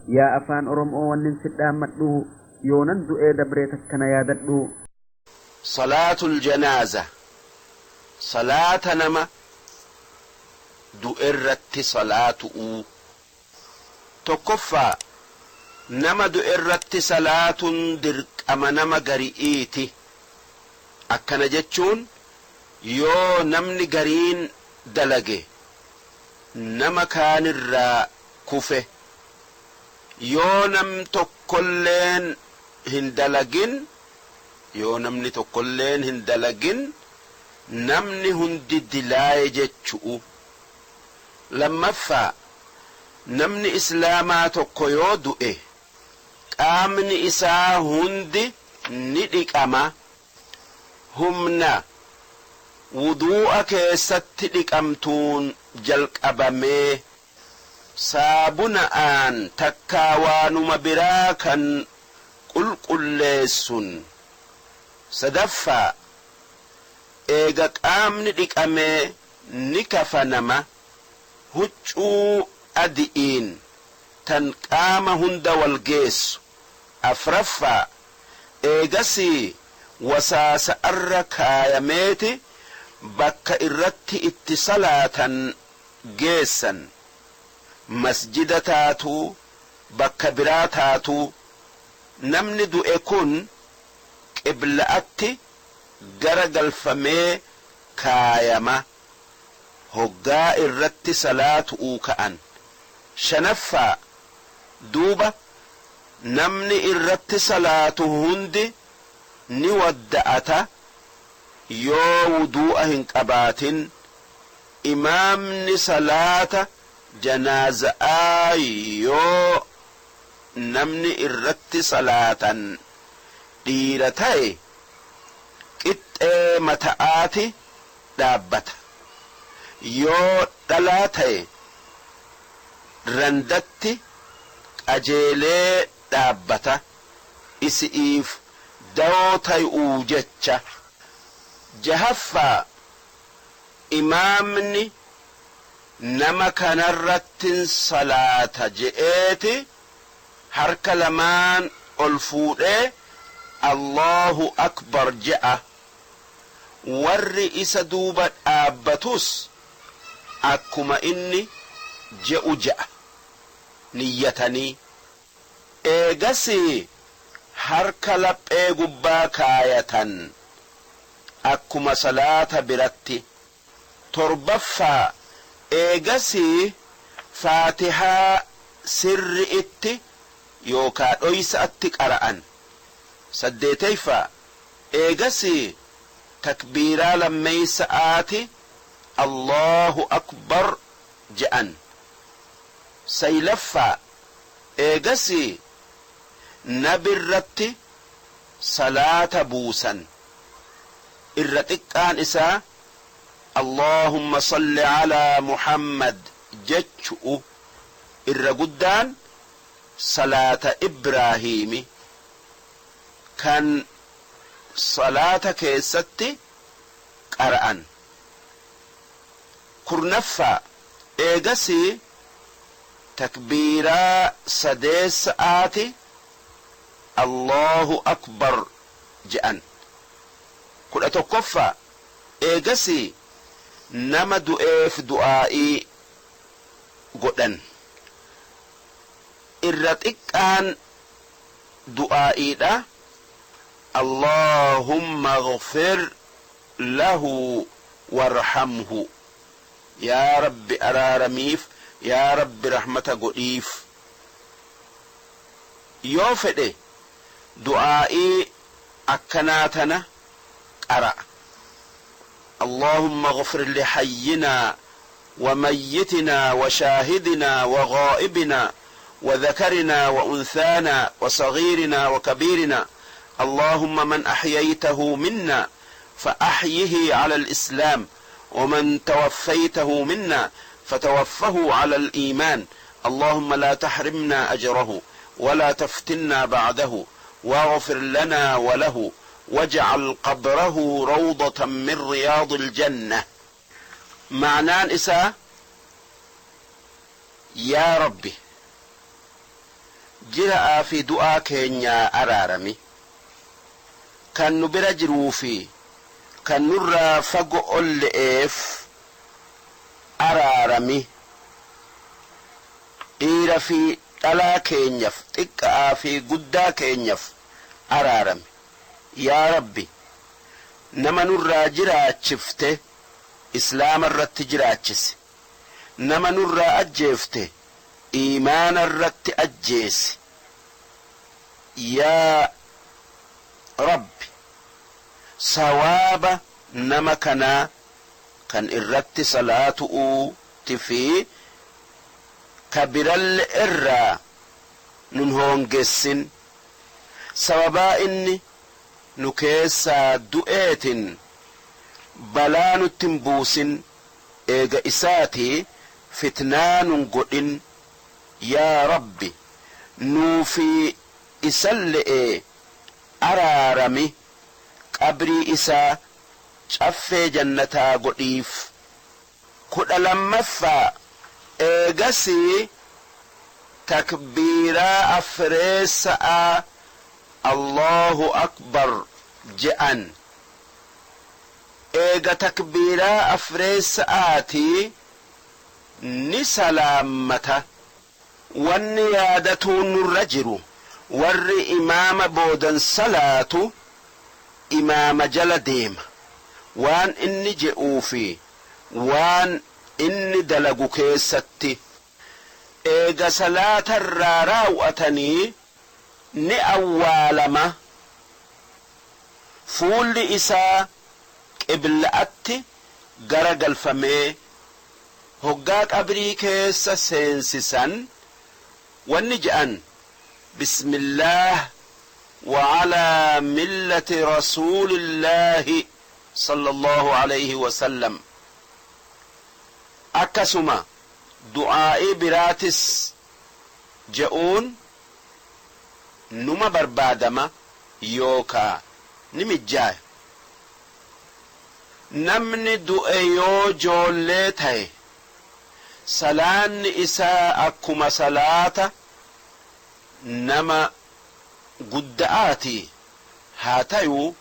Yaa afaan Oromoo wannin sidhaammadhu yoonan du'ee dabree takkana yaadadhu. Salaatul janaaza salaata nama du'erratti salaatu'uu. Tokkoffaa nama du'erratti salaatun dirqama nama gari'iiti. Akkana jechuun yoo namni gariin dalage nama kaanirraa kufe. Yoo nam tokkolleen hin dalagin yoo namni tokkolleen hin dalagin namni hundi dilaaye jechu'u. Lammaffaa namni islaamaa tokko yoo du'e qaamni isaa hundi ni dhiqama. Humna wuduu'a keessatti dhiqamtuun jalqabamee saabuna'aan takkaa waanuma biraa kan qulqulleessun. Sadaffaa eega qaamni dhiqamee ni kafanama huccuu adi'iin tan qaama hunda wal geessu. Afraffaa eegasii wasaasa'arra kaayameeti bakka irratti itti salaatan geessan. Masjida taatuu bakka biraa taatuu namni du'e kun qibla'atti gara galfamee kaayama hoggaa irratti salaatu'uu ka'an. Shanaffaa duuba namni irratti salaatu hundi ni wadda'ata yoo wuduu'a hin qabaatin. Imaamni salaata janaaza'aa yoo namni irratti salaatan dhiira ta'e qixxee mata'aati dhaabbata. Yoo dhalaa ta'e randatti qajeelee dhaabbata isi'iif dawoo tay'uu jecha. Jahaffaa imaamni nama kanarrattin salaata je'eeti harka lamaan ol fuudhee Allahu akbar je'a. Warri isa duuba dhaabbatus akkuma inni je'u je'a niyyatanii. Eegasii harka laphee gubbaa kaayatan akkuma salaata biratti. Torbaffaa eegasii faatihaa sirri'itti yookaa dhoysa'atti qara'an. Saddeeteyfaa eegasii takbiiraa lammeysa'aati Allahu akbar je'an. Saylaffaa eegasii nabirratti salaata buusan. Irra xiqqaan isaa Allaahumma salli alaa Muhammad jechu'u. Irra guddaan salaata Ibraahiimi kan salaata keessatti qara'an. Kurnaffaa eegasii takbiiraa sadeessa'aati Allahu akbar je'an. 11ffaa eegasii nama du'eef du'aa'ii godhan. Irra xiqqaan du'aa'iidha Allaahumma ighfir lahu warhamhu yaa Rabbi araaramiif yaa Rabbi rahmata godhiif. Yoo fedhe du'aa'ii akkanaa tana qara'a. Allaahumma ighfir lihayyinaa wa mayyitinaa wa shaahidinaa wa ghaa'ibinaa wa dhakarinaa wa unthaanaa wa saghiirinaa wa kabiirinaa Allaahumma man ahyaytahu minnaa fa ahyihi ala al-islaam wa man tawaffaytahu minnaa fatawaffahu ala al-iimaan Allaahumma laa tahrimnaa ajrahu wa laa taftinnaa ba'dahu waghfir lanaa wa lahu waj'al qabrahu rawdatan min riyaadil jannah. Ma'naan isaa Yaa Rabbi! Jira'aa fi du'aa keenyaa araarami. Kan nu bira jiruu fi kan nurraa fago olle'eef araarami. Dhiira fi dhalaa keenyaf, xiqqa'aa fi guddaa keenyaf araarami. Yaa Rabbi, nama nurraa jiraachifte Islaama irratti jiraachisi. Nama nurraa ajjeefte iimaana irratti ajjeesi. Yaa Rabbi, sawaaba nama kanaa kan irratti salaatu'uuti fi ka biralle irraa nun hoongessin. Sababaa inni nu keessaa du'eetin balaa nutti hin buusin, eega isaatii fitnaa nun godhin. Yaa Rabbi, nuu fi isalle'ee araarami, qabrii isaa caffee jannataa godhiif. 12ffaa Eegasii takbiiraa afreessa'aa Allaahu Akbar je'an. Eega takbiiraa afreessa'aatii ni salaammata. Wanni yaadatuun nurra jiru, warri imaama boodan salaatu imaama jala deema, waan inni je'uu fi waan inni dalagu keessatti. Eega salaatarraa raaw'atanii ni awwaalama, fuulli isaa qibla'atti gara galfamee. Hoggaa qabrii keessa seensisan wanni je'an, Bismillaah wa alaa millati rasuulillaahi sallallaahu aleyhi wa sallam. Akkasuma du'aa'ii biraatis je'uun numa barbaadama yookaa ni mijjaaya. Namni du'e yoo joollee taye, salaanni isaa akkuma salaata nama gudda'aati, haa tayuu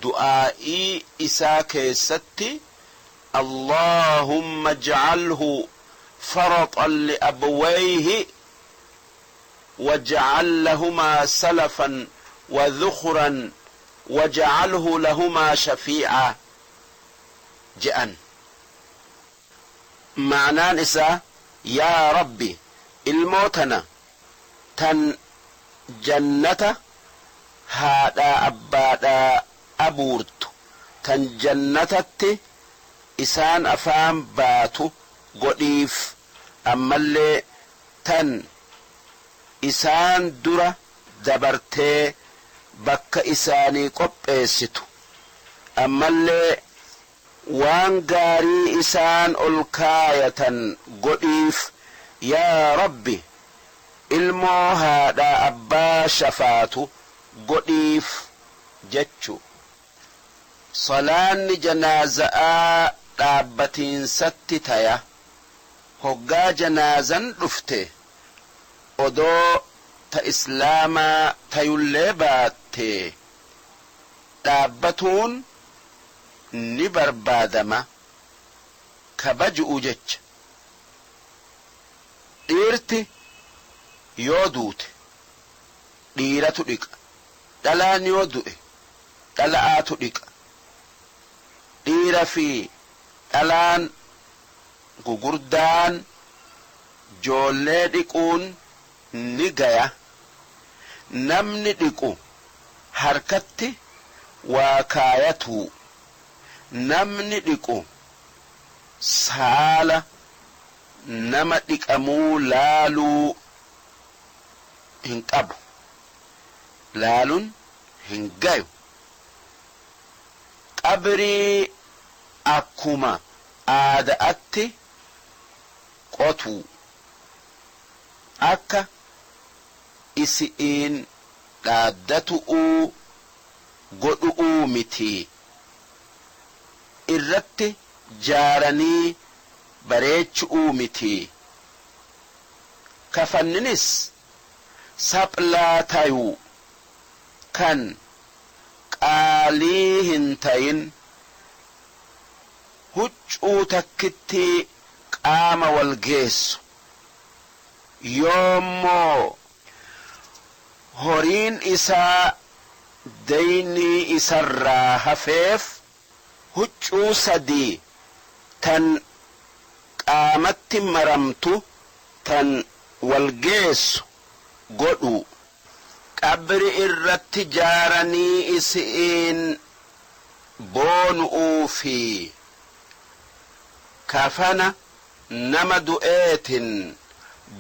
du'aa'ii isaa keessatti Allaahumma ij'alhu faraxan li'abwayhi waj'al lahumaa salafan wa dhukhran waj'alhu lahumaa shafii'aa je'an. Ma'naan isaa, Yaa Rabbi, ilmoo tana tan jannata haadhaa abbaadhaa abuurtu, tan jannatatti isaan afaan baatu godhiif, ammallee tan isaan dura dabartee bakka isaanii qopheessitu, ammallee waan gaarii isaan ol kaayatan godhiif, yaa Rabbi, ilmoo haadhaa abbaa shafaatu godhiif jechu. Salaanni janaaza'aa dhaabbatiinsatti taya, hoggaa janaazan dhufte odoo ta islaamaa tayullee baattee, dhaabbatuun ni barbaadama kabaju'uu jecha. Dhiirti yoo duute dhiiratu dhiqa, dhalaan yoo du'e dhala'aatu dhiqa. Dhiira fi dhalaan gugurdaan joollee dhiquun ni gaya. Namni dhiqu harkatti waa kaayatuu. Namni dhiqu saala nama dhiqamuu laaluu hin qabu. Laalun hin gayu. Qabrii akkuma aada'atti qotuu. Akka isi'iin dhaaddatu'uu godhu'uu miti. Irratti jaaranii bareechu'uu miti. Kafanninis. Saphlaa tayu, kan qaalii hin tayin, huccuu takkittii qaama wal geessu. Yoommoo horiin isaa deynii isarraa hafeef, huccuu sadii tan qaamatti maramtu tan wal geessu godhuu. Qabri irratti jaaranii isi'iin boonu'uu fi kafana nama du'eetin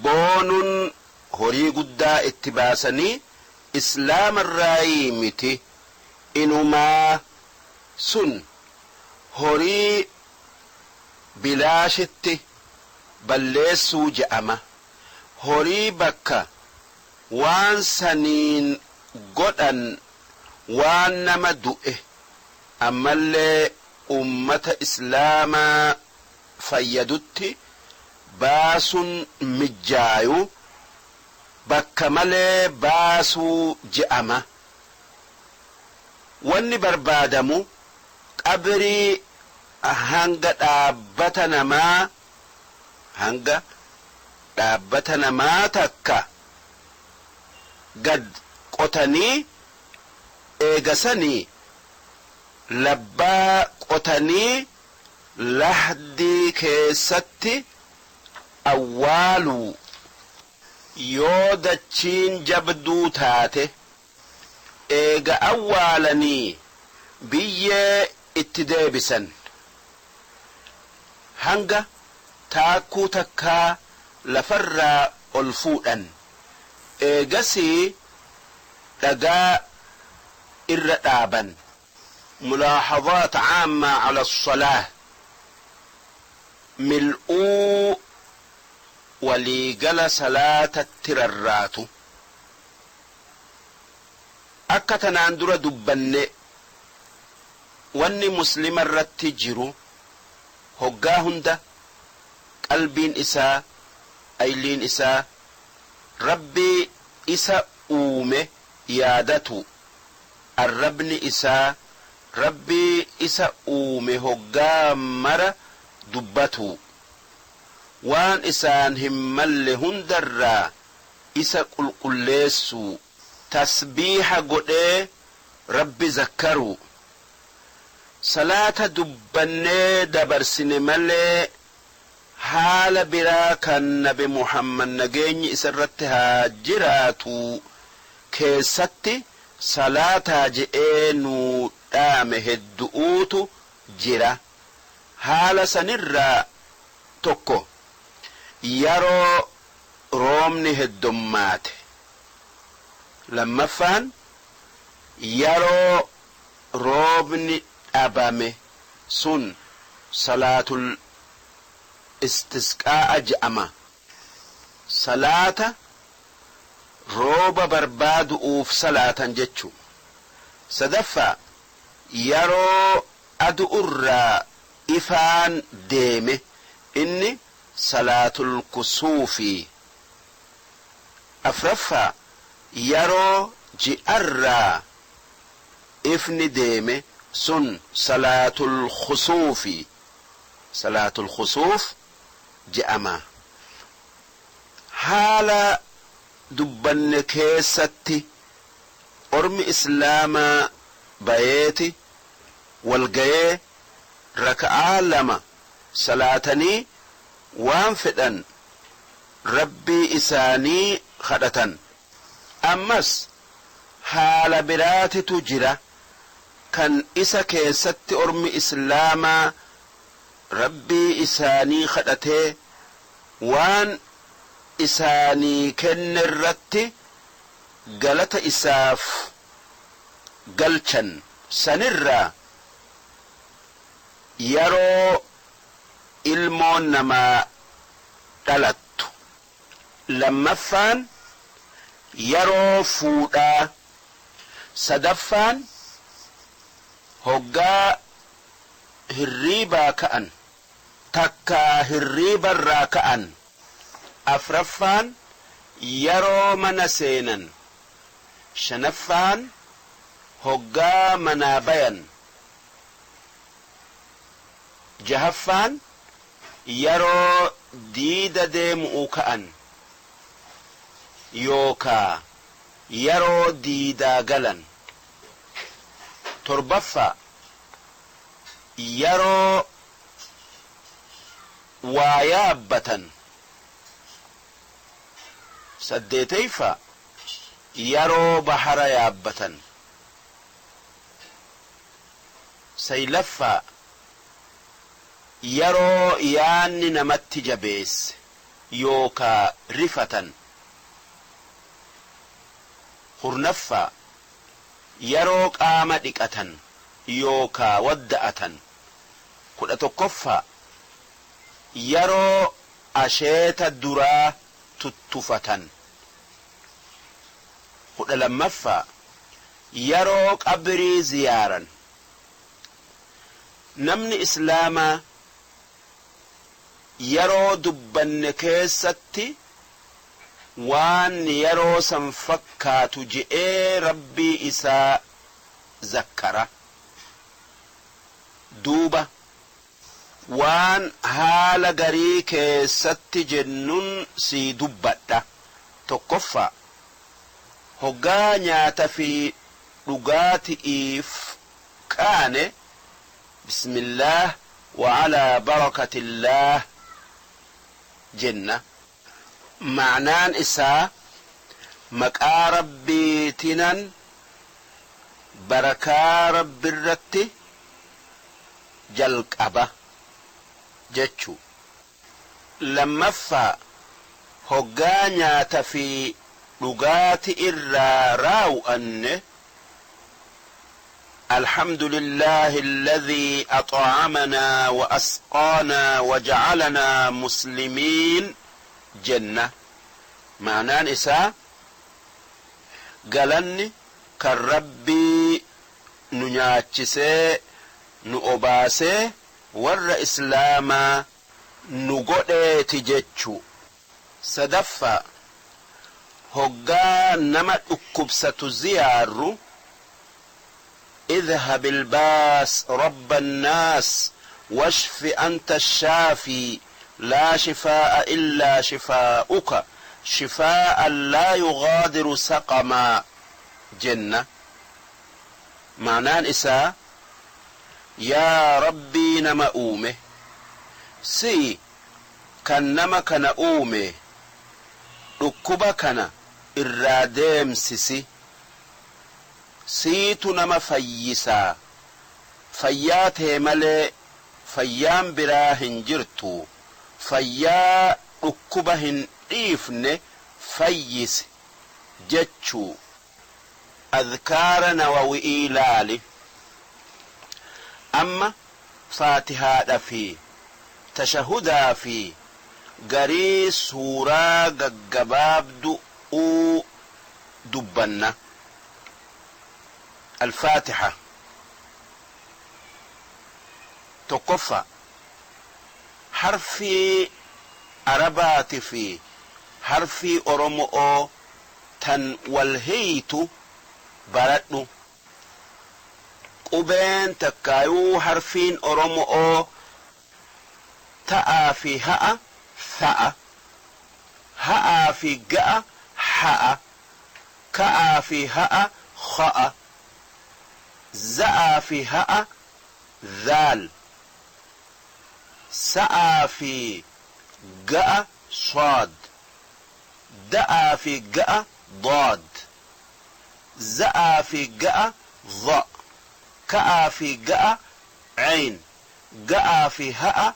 boonun horii guddaa itti baasanii islaamarraayii miti, inumaa sun horii bilaashitti balleessuu je'ama. Horii bakka waan saniin godhan waan nama du'e ammallee ummata islaamaa fayyadutti baasun mijjaayu bakka malee baasuu je'ama. Wanni barbaadamu qabrii hanga dhaabbata namaa hanga dhaabbata namaa takka gad qotanii, eegasanii labbaa qotanii lahdii keessatti awwaaluu. Yoo dachiin jabduu taate, eega awwaalanii biyyee itti deebisan, hanga taakkuu takkaa lafarraa ol fuudhan, eegasii dhagaa irra dhaaban. Mulaahazaat Caammaa Cala Assalaah, Mil'uu waliigala salaatatti rarraatu. Akka tanaan dura dubbanne, wanni muslima irratti jiru hoggaa hunda qalbiin isaa, ayliin isaa Rabbii isa uume yaadatu, arrabni isaa Rabbii isa uume hoggaa mara dubbatuu, waan isaan hin malle hundarraa isa qulqulleessuu, tasbiiha godhee Rabbi zakkaruu. Salaata dubbannee dabarsine malee haala biraa kan nabi Muhammad nageenyi isarratti haa jiraatuu keessatti salaataa je'ee nuu dhaame heddu'uutu jira. Haala sanirraa tokko, yaroo roobni heddommaate. Lammaffaan, yaroo roobni dhabame, sun salaatul istisqaa'a je'ama, salaata rooba barbaadu'uuf salaatan jechu. Sadaffaa, yaroo adu'urraa ifaan deeme, inni salaatul kusuufi. Afraffaa, yaroo ji'arraa ifni deeme, sun salaatul khusuufi, salaatul khusuuf je'ama. Haala dubbanne keessatti ormi islaamaa bayeeti wal gayee raka'aa lama salaatanii waan fedhan Rabbii isaanii khadhatan. Ammas haala biraatitu jira kan isa keessatti ormi islaamaa Rabbii isaanii khadhatee waan isaanii kennerratti galata isaaf galchan. Sanirraa, yaroo ilmoon namaa dhalattu. Lammaffaan, yaroo fuudhaa. Sadaffaan, hoggaa hirriibaa ka'an takkaa hirriibarraa ka'an. Afraffaan, Yeroo mana seenan. Shanaffaan, hoggaa manaa bayan. Jahaffaan, yeroo diida deemu'u ka'an yookaa yeroo diidaa galan. Torbaffaa, yeroo waa yaabbatan. Saddeetayfaa, yeroo bahara yaabbatan. Saylaffaa, yeroo yaanni namatti jabeesse yookaa rifatan. Kurnaffaa, yeroo qaama dhiqatan yookaa wadda'atan. 11ffaa, yeroo asheeta duraa tuttufatan. 12ffaa, yeroo qabrii ziyaaran. Namni islaamaa yeroo dubbanne keessatti waan yeroo san fakkaatu je'ee Rabbii isaa zakkara. Duuba waan haala garii keessatti jennun sii dubbadha. Tokkoffaa, hoggaa nyaata fi dhugaati'iif kaane, bismillaah wa alaa barakatillaah jenna. Ma'naan isaa, maqaa Rabbiitinan barakaa Rabbirratti jalqaba jechu. Lammaffaa, hoggaa nyaata fi dhugaati irraa raaw'anne, alhamdulillahi alladhii ax'amanaa wa asqaanaa wa ja'alanaa muslimiin jenna. Ma'naan isaa, galanni kan Rabbii nu nyaachisee nu obaasee warra islaamaa nu godheeti jechu. Sadaffaa, hoggaa nama dhukkubsatu ziyaarru, idhhab ilbaas rabba annaas washfi anta ashaafii laa shifaa'a illaa shifaa'uka shifaa'an laa yughaadiru saqamaa jenna. Ma'naan isaa, yaa Rabbii nama uume, si'i kan nama kana uume, dhukkuba kana irraa deemsisi, siitu nama fayyisaa, fayyaa tee malee fayyaan biraa hin jirtu, fayyaa dhukkuba hin dhiifne fayyisi jechuu. Adhkaara nawawi'ii laali. Amma faatihaadha fi tashahudaa fi garii suuraa gaggabaabdu'uu dubbanna. Alfaatiha. Tokkoffaa, harfii arabaati fi harfii oromo'oo tan wal hiiytu baradhu. Qubeen takkaayuu harfiin oromo'oo ta'aa fi ha'a tha'a, ha'aa fi ga'a ha'a, ka'aa fi ha'a kha'a, za'aa fi ha'a dhaal, sa'aa fi ga'a saad, da'aa fi ga'a daad, za'aa fi ga'a dha, ka'aa fi ga'a ceyn, ga'aa fi ha'a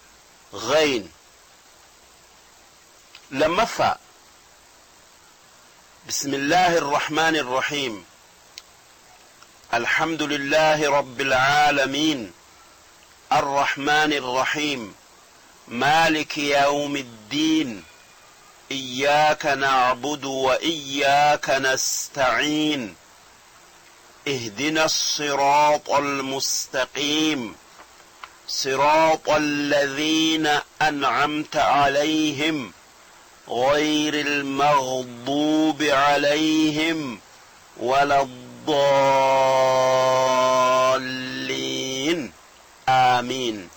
ghayn. Lammaffaa, bismillaahi arrahmaani arrahiim, alhamdulillaahi rabbil aalamiin, arrahmaani arrahiim, maaliki yawmi ddiin, iyyaaka na'budu wa iyyaaka nasta'iin, ihdina assiraaxa almustaqiim, siraaxa alladhiina an'amta alayhim, غير المغضوب عليهم ولا الضالين آمين.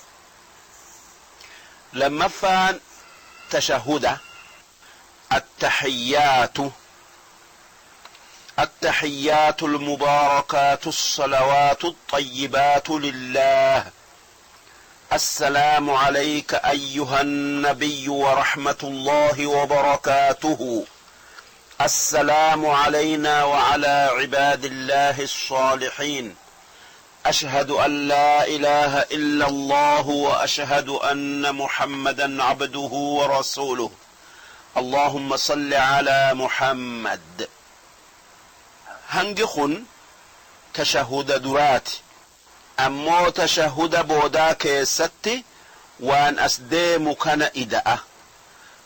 Lammaffaan tashahuda التحيات التحيات المباركات الصلوات الطيبات لله. السلام عليك أيها النبي ورحمة الله وبركاته. السلام علينا وعلى عباد الله الصالحين. أشهد أن لا إله إلا الله وأشهد أن محمدا عبده ورسوله. اللهم صل على محمد. Hangi kun tashahuda duraati. Ammoo tashahuda boodaa keessatti waan as deemu kana ida'a: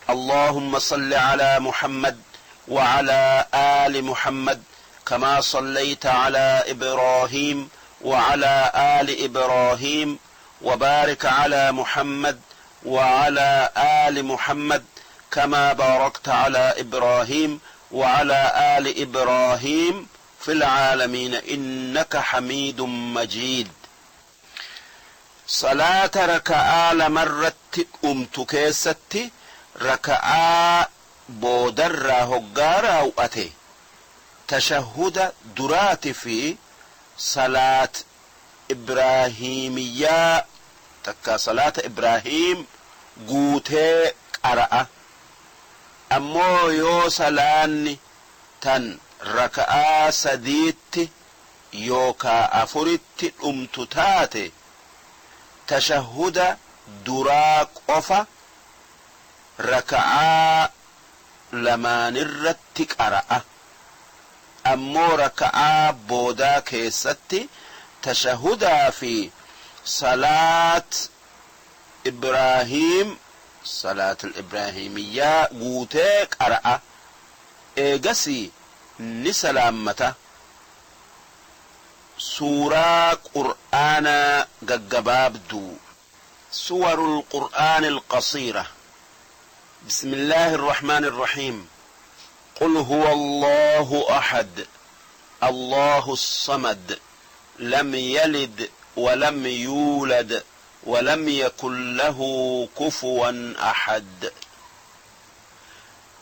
اللهم صل على محمد وعلى آل محمد كما صليت على إبراهيم وعلى آل إبراهيم، وبارك على محمد وعلى آل محمد كما باركت على إبراهيم وعلى آل إبراهيم في العالمين إنك حميد مجيد. Salaata raka'aa lamarratti dhumtu keessatti raka'aa boodarraa hoggaa raaw'ate tashahuda duraati fi salaat ibraahimiyyaa takka salaata Ibraahiim guutee qara'a. Ammoo yoo salaanni tan raka'aa sadiitti yookaa afuritti dhumtu taate, tashahuda duraa qofa raka'aa lamaanirratti qara'a. Ammoo raka'aa boodaa keessatti tashahudaa fi salaat Ibraahiim, salaat ibraahimiyyaa guutee qara'a. Eegasii ni salaammata. Suuraa Qur'aanaa gaggabaabduu, سور القرآن القصيرة. بسم الله الرحمن الرحيم. قل هو الله أحد، الله الصمد، لم يلد ولم يولد ولم يكن له كفوا أحد.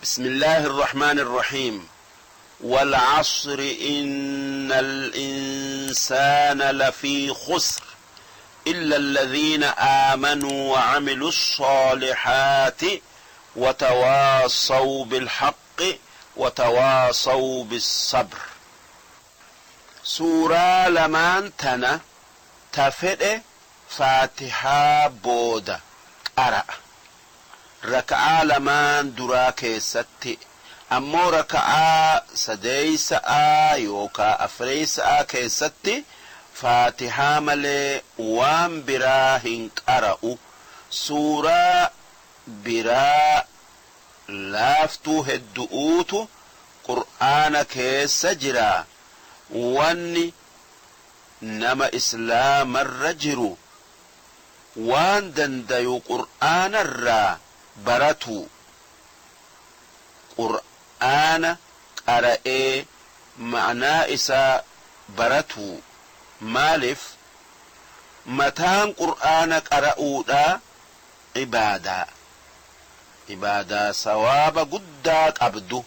بسم الله الرحمن الرحيم. والعصر، إن الإنسان لفي خسر، إلا الذين آمنوا وعملوا الصالحات وتواصوا بالحق وتواصوا بالصبر. Suuraa lamaan tana ta fedhe Faatihaa booda qara'a raka'aa lamaan duraa keessatti. Ammoo raka'aa sadeeysa'aa yookaa afreeysa'aa keessatti Faatihaa malee waan biraa hin qara'u. Suuraa biraa laaftuu heddu'uutu Qur'aana keessa jira. Wanni nama Islaamarra jiru waan dandayu Qur'aanarraa baratu, Qur'aana qara'ee ma'naa isaa baratu. Maalif? Mataan Qur'aana qara'uudha ibaadaa, ibaadaa sawaaba guddaa qabdu.